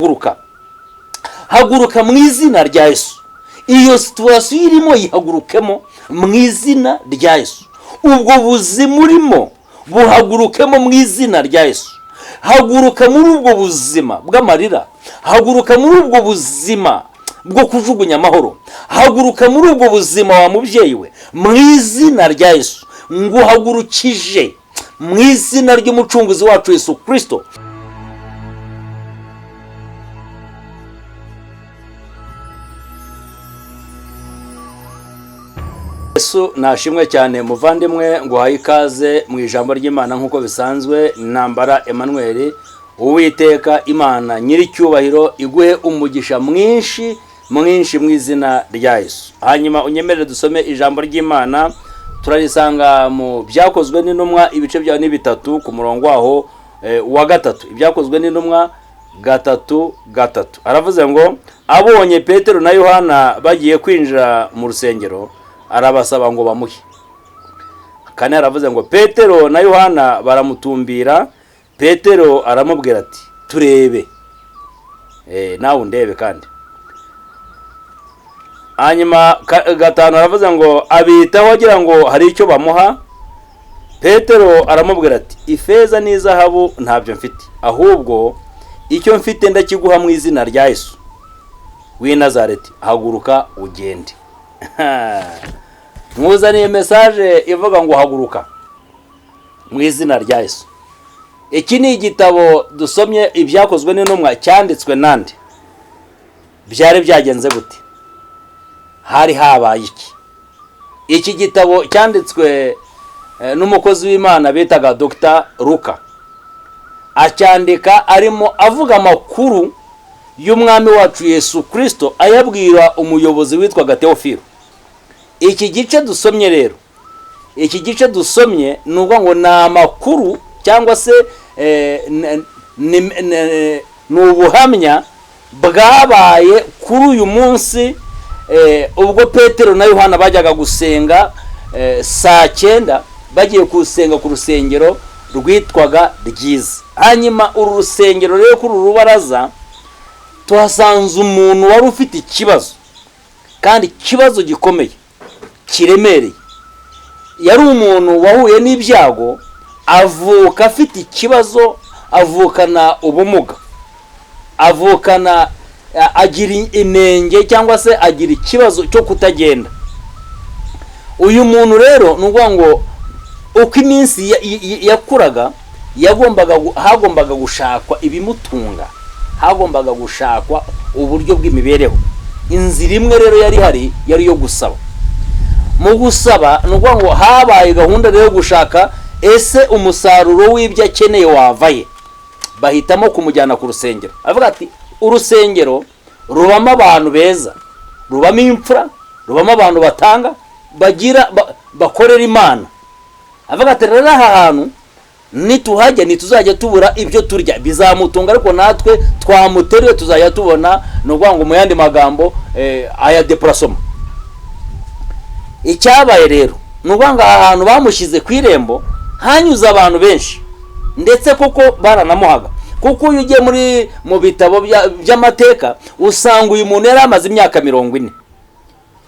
Haguruka, haguruka mu izina rya Yesu. Iyo situation irimo yihagurukemo mu izina rya Yesu. Ubwo buzima urimo buhagurukemo mu izina rya Yesu. Haguruka muri ubwo buzima bw'amarira, haguruka muri ubwo buzima bwo kujugunya amahoro, haguruka muri ubwo buzima wa mubyeyi we, mu izina rya Yesu. Nguhagurukije mu izina ry'Umucunguzi wacu Yesu Kirisito. Yesu nashimwe cyane. Muvandimwe, nguhaye ikaze mu ijambo ry'Imana nk'uko bisanzwe. Ntambara Emmanuel. Uwiteka Imana nyir'icyubahiro iguhe umugisha mwinshi mwinshi mu izina rya Yesu. Hanyuma unyemerere dusome ijambo ry'Imana. Turarisanga mu Byakozwe n'Intumwa, ibice byaho ni 3, ku murongo waho wa 3. Ibyakozwe n'Intumwa 3:3, aravuze ngo: "Abonye Petero na Yohana bagiye kwinjira mu rusengero, arabasaba ngo bamuhe." 4 aravuze ngo: "Petero na Yohana baramutumbira. Petero aramubwira ati: 'Turebe.'" Nawe undebe kandi. Hanyuma 5 aravuze ngo: "Abitaho agira ngo hari icyo bamuha. Petero aramubwira ati: 'Ifeza n'izahabu ntabyo mfite, ahubwo icyo mfite ndakiguha: mu izina rya Yesu w'i Nazareti, haguruka ugende.'" Nkuzaniye message ivuga ngo: "Haguruka mu izina rya Yesu." Iki ni igitabo dusomye, Ibyakozwe n'Intumwa, cyanditswe nande? Byari byagenze gute? Hari habaye iki? Iki gitabo cyanditswe n'umukozi w'Imana bitaga Dr Luka. Acyandika arimo avuga amakuru y'Umwami wacu Yesu Kirisito, ayabwira umuyobozi witwaga Teofilo. Iki gice dusomye rero, iki gice dusomye ni ukuvuga ngo ni amakuru cyangwa se ni ubuhamya bwabaye kuri uyu munsi, ubwo Petero na Yohana bajyaga gusenga saa 9, bagiye gusenga ku rusengero rwitwaga Ryiza. Hanyuma uru rusengero rero, kuri uru rubaraza tuhasanze umuntu wari ufite ikibazo, kandi ikibazo gikomeye kiremereye. Yari umuntu wahuye n'ibyago, avuka afite ikibazo, avukana ubumuga, avukana agira inenge cyangwa se agira ikibazo cyo kutagenda. Uyu muntu rero, ni ukuvuga ngo uko iminsi yakuraga, hagombaga gushakwa ibimutunga, hagombaga gushakwa uburyo bw'imibereho. Inzira imwe rero yari ihari yari iyo gusaba. Mu gusaba, ni ukuvuga ngo habaye gahunda rero yo gushaka ese umusaruro w'ibyo akeneye wavaye. Bahitamo kumujyana ku rusengero. Avuga ati: "Urusengero rubamo abantu beza, rubamo imfura, rubamo abantu batanga, bagira bakorera Imana." Avuga ati: "Rero aha hantu nituhajya ntituzajya tubura ibyo turya, bizamutunga, ariko natwe twamuteruye tuzajya tubona." Ni ukuvuga ngo mu yandi magambo aya déplacement. Icyabaye rero, ni ukuvuga ngo aha hantu bamushyize ku irembo hanyuze abantu benshi, ndetse koko baranamuhaga, kuko iyo ugiye mu bitabo by'amateka usanga uyu muntu yari amaze imyaka 40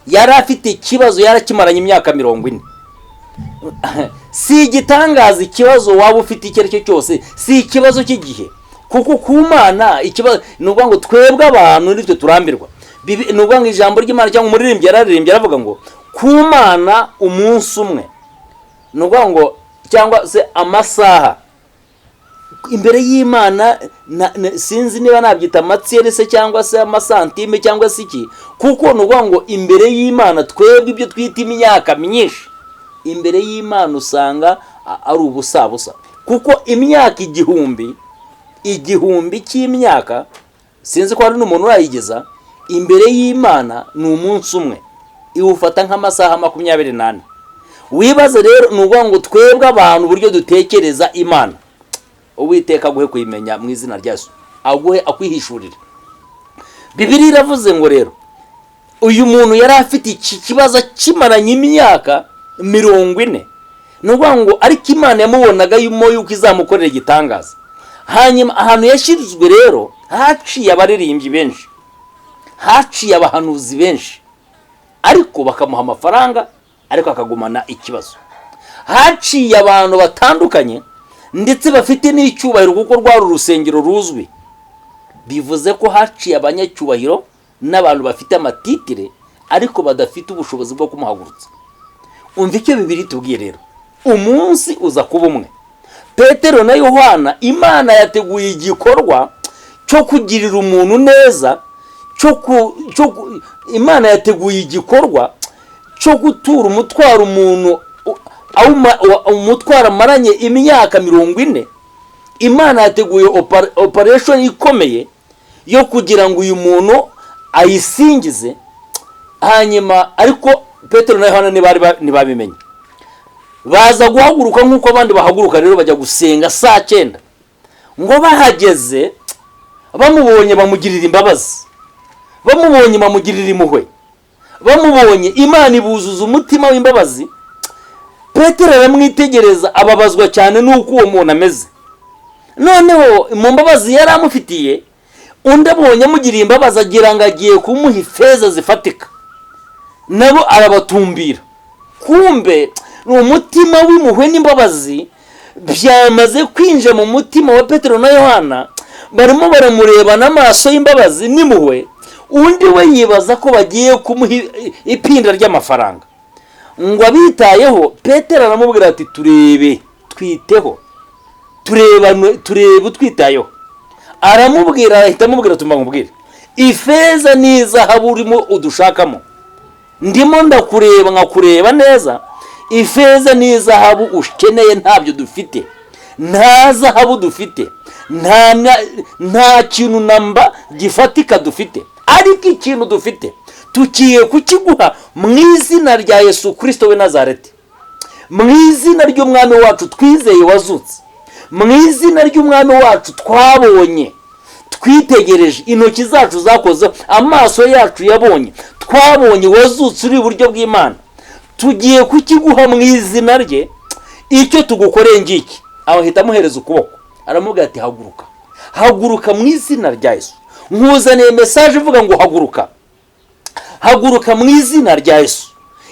yari afite ikibazo, yarakimaranye imyaka 40. Si igitangaza, ikibazo waba ufite icyo ari cyo cyose si ikibazo cy'igihe, kuko ku Mana ikibazo ni ukuvuga ngo twebwe abantu nitwe turambirwa. Ni ukuvuga ngo ijambo ry'Imana cyangwa umuririmbyi yararirimbye, aravuga ngo ku Mana umunsi umwe, ni ukuvuga ngo cyangwa se amasaha imbere y'Imana sinzi niba nabyita amatsiyeri se cyangwa se amasantime cyangwa se iki, kuko ni ukuvuga ngo imbere y'Imana twebwe ibyo twita imyaka myinshi, imbere y'Imana usanga ari ubusabusa, kuko imyaka 1000, 1000 cy'imyaka, sinzi ko hari n'umuntu urayigeza, imbere y'Imana ni umunsi umwe, iwufata nk'amasaha 24. Wibaze rero, ni ukuvuga ngo twebwe abantu uburyo dutekereza Imana, Uwiteka aguhe kuyimenya mu izina rya Yesu, aguhe akwihishurire. Bibiliya iravuze ngo rero uyu muntu yari afite iki kibazo kimaranye imyaka 40, ni ukuvuga ngo ariko Imana yamubonaga yuko izamukorera igitangaza. Hanyuma ahantu yashyizwe rero Haciye abaririmbyi benshi, haciye abahanuzi benshi, ariko bakamuha amafaranga, ariko akagumana ikibazo. Haciye abantu batandukanye ndetse bafite n'icyubahiro, kuko rwari urusengero ruzwi. Bivuze ko haciye abanyacyubahiro n'abantu bafite amatitire, ariko badafite ubushobozi bwo kumuhagurutsa. Umva icyo Bibiliya itubwiye rero. Umunsi uza kuba umwe, Petero na Yohana, Imana yateguye igikorwa cyo kugirira umuntu neza, Imana yateguye igikorwa cyo gutura umutwaro umuntu, umutwaro amaranye imyaka 40. Imana yateguye operation ikomeye yo kugira ngo uyu muntu ayisingize. Hanyuma ariko Petero na Yohana ntibabimenye, baza guhaguruka nk'uko abandi bahaguruka rero, bajya gusenga saa 9. Ngo bahageze, bamubonye bamugirira imbabazi, bamubonye bamugirira impuhwe, bamubonye Imana ibuzuza umutima w'imbabazi. Petero aramwitegereza, ababazwa cyane n'uko uwo muntu ameze. Noneho mu mbabazi yari amufitiye, undi abonye amugiriye imbabazi agira ngo agiye kumuha ifeza zifatika, nabo arabatumbira. Kumbe ni umutima w'impuhwe n'imbabazi byamaze kwinjira mu mutima wa Petero na Yohana. Barimo baramurebana amaso y'imbabazi n'impuhwe, undi we yibaza ko bagiye kumuha ipinda ry'amafaranga. Ngo abitayeho, Petero aramubwira ati: "Turebe, twiteho, turebane, turebe utwitayeho." Aramubwira, ahita amubwira: "Tumba nkubwire, ifeza n'izahabu urimo udushakamo, ndimo ndakureba nkakureba neza, ifeza n'izahabu ukeneye ntabyo dufite, nta zahabu dufite, nta kintu namba gifatika dufite, ariko ikintu dufite tugiye kukiguha mu izina rya Yesu Kirisito w'i Nazareti, mu izina ry'Umwami wacu twizeye wazutse, mu izina ry'Umwami wacu twabonye, twitegereje, intoki zacu zakozeho, amaso yacu yabonye, twabonye wazutse uri iburyo bw'Imana. Tugiye kukiguha mu izina rye. Icyo tugukoreye ngiki." Aho ahita amuhereza ukuboko, aramubwira ati: "Haguruka, haguruka mu izina rya Yesu." Nkuzaniye message ivuga ngo: "Haguruka, haguruka mu izina rya Yesu."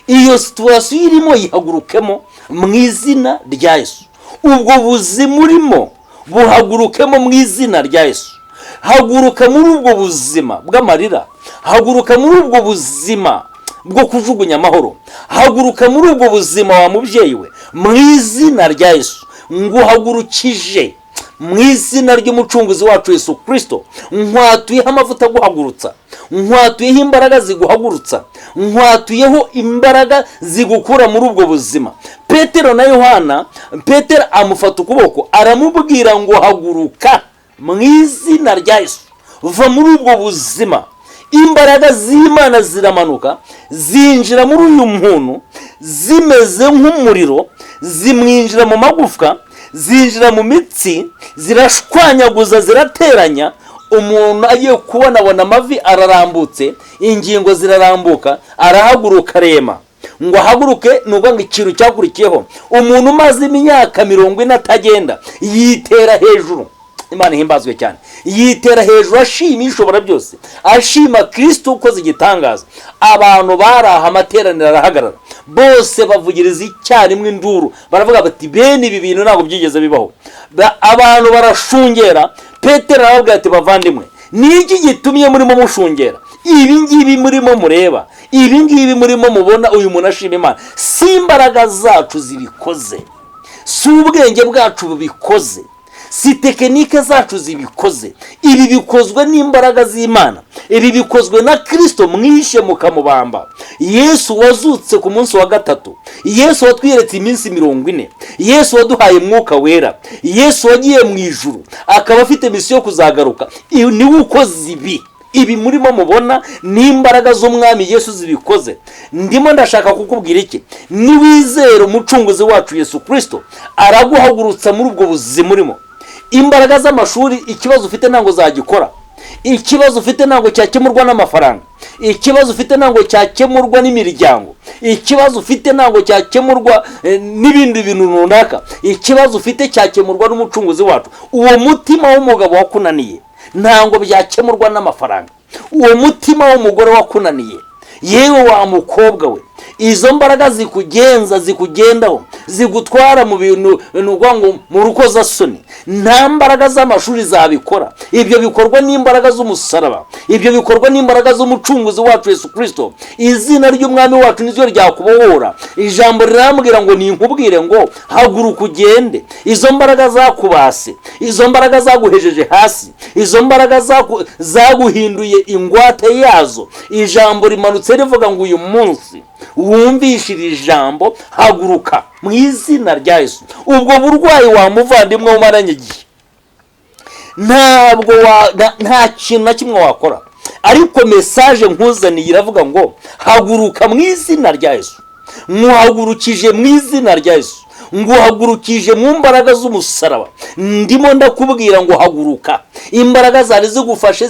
Iyo situation irimo yihagurukemo mu izina rya Yesu. Ubwo buzima urimo buhagurukemo mu izina rya Yesu. Haguruka muri ubwo buzima bw'amarira, haguruka muri ubwo buzima bwo kujugunya amahoro, haguruka muri ubwo buzima wa mubyeyi we, mu izina rya Yesu. Nguhagurukije mu izina ry'Umucunguzi wacu Yesu Kirisito. Nkwatuyeho amavuta aguhagurutsa, nkwatuyeho imbaraga ziguhagurutsa, nkwatuyeho imbaraga zigukura muri ubwo buzima. Petero na Yohana, Petero amufata ukuboko, aramubwira ngo: "Haguruka mu izina rya Yesu, va muri ubwo buzima." Imbaraga z'Imana ziramanuka, zinjira muri uyu muntu zimeze nk'umuriro, zimwinjira mu magufwa, zinjira mu mitsi, zirashwanyaguza, zirateranya. Umuntu agiye kubonabona amavi ararambutse, ingingo zirarambuka, arahaguruka, arema. Ngo ahaguruke, ni ukuvuga ngo ikintu cyakurikiyeho, umuntu umaze imyaka 40 atagenda yitera hejuru. Imana ihimbazwe cyane. Yitera hejuru ashima Ishobora byose, ashima Kirisito ukoze igitangaza. Abantu bari aho, amateraniro arahagarara, bose bavugiriza icyarimwe induru, baravuga bati: "Bene ibi bintu ntabwo byigeze bibaho." Abantu barashungera. Petero arababwira ati: "Bavandimwe, ni iki gitumye murimo mushungera? Ibi ngibi murimo mureba, ibi ngibi murimo mubona, uyu muntu ashima Imana, si imbaraga zacu zibikoze, si ubwenge bwacu bubikoze, si technique zacu zibikoze. Ibi bikozwe n'imbaraga z'Imana, ibi bikozwe na Kirisito mwishe mukamubamba, Yesu wazutse ku munsi wa gatatu, Yesu watwiyeretse iminsi 40, Yesu waduhaye Mwuka Wera, Yesu wagiye mu ijuru akaba afite mission yo kuzagaruka. Niwe ukoze ibi. Ibi murimo mubona ni imbaraga z'Umwami Yesu zibikoze." Ndimo ndashaka kukubwira iki? Niwizera Umucunguzi wacu Yesu Kirisito, araguhagurutsa muri ubwo buzima urimo. Imbaraga z'amashuri ikibazo ufite ntabwo zagikora, ikibazo ufite ntabwo cyakemurwa n'amafaranga, ikibazo ufite ntabwo cyakemurwa n'imiryango, ikibazo ufite ntabwo cyakemurwa n'ibindi bintu runaka. Ikibazo ufite cyakemurwa n'Umucunguzi wacu. Uwo mutima w'umugabo wakunaniye. Ntabwo byakemurwa n'amafaranga. Uwo mutima w'umugore wakunaniye, yewe wa mukobwa we, izo mbaraga zikugenza, zikugendaho, zigutwara mu bintu, ni ukuvuga ngo mu rukozasoni, nta mbaraga z'amashuri zabikora. Ibyo bikorwa n'imbaraga z'umusaraba, ibyo bikorwa n'imbaraga z'Umucunguzi wacu Yesu Kirisito. Izina ry'Umwami wacu niryo ryakubohora. Ijambo rirambwira ngo ninkubwire ngo haguruka ugende. Izo mbaraga zakubase, izo mbaraga zaguhejeje hasi, izo mbaraga zaguhinduye ingwate yazo, ijambo rimanutse rivuga ngo uyu munsi wumvishe iri jambo, haguruka mu izina rya Yesu. Ubwo burwayi, wa muvandimwe umaranye igihe, ntabwo nta kintu na kimwe wakora, ariko message nkuzaniye iravuga ngo haguruka mu izina rya Yesu. Nkuhagurukije mu izina rya Yesu, nguhagurukije mu mbaraga z'umusaraba. Ndimo ndakubwira ngo haguruka. Imbaraga zari zigufashe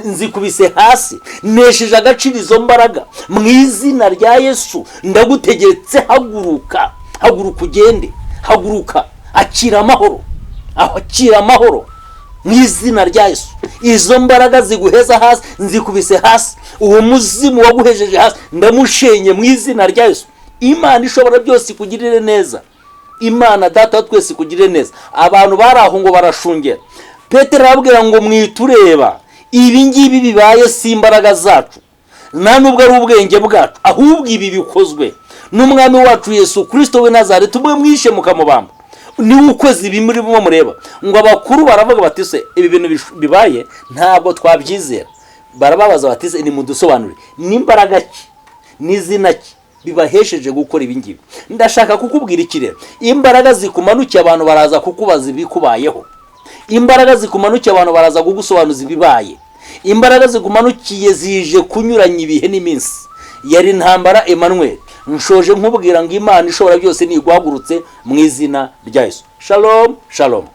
nzikubise hasi, nesheje agaciro izo mbaraga mu izina rya Yesu. Ndagutegetse, haguruka, haguruka ugende, haguruka, akira amahoro, akira amahoro mu izina rya Yesu. Izo mbaraga ziguheza hasi nzikubise hasi. Uwo muzimu waguhejeje hasi ndamushenye mu izina rya Yesu. Imana ishobora byose ikugirire neza. Imana Data wa twese ikugirire neza. Abantu bari aho ngo barashungera. Petero arababwira ngo mwitureba, ibi ngibi bibaye si imbaraga zacu, nta nubwo ari ubwenge bwacu, ahubwo ibi bikozwe n'Umwami wacu Yesu Kirisito w'i Nazareti, umwe mwishe mukamubamba. Niwe ukoze ibi murimo mureba. Ngo abakuru baravuga bati: "Se ibi bintu bibaye ntabwo twabyizera." Barababaza bati: "Se nimudusobanurire, n'imbaraga ki, n'izina ki bibahesheje gukora ibi ngibi?" Ndashaka kukubwira iki rero? Imbaraga zikumanukiye, abantu baraza kukubaza ibikubayeho. Imbaraga zikumanukiye, abantu baraza kugusobanuza ibibaye. Imbaraga zikumanukiye zije kunyuranya ibihe n'iminsi. Yari Intambara Emmanuel. Nshoje nkubwira ngo Imana ishobora byose niguhagurutse mu izina rya Yesu. Shalom, shalom.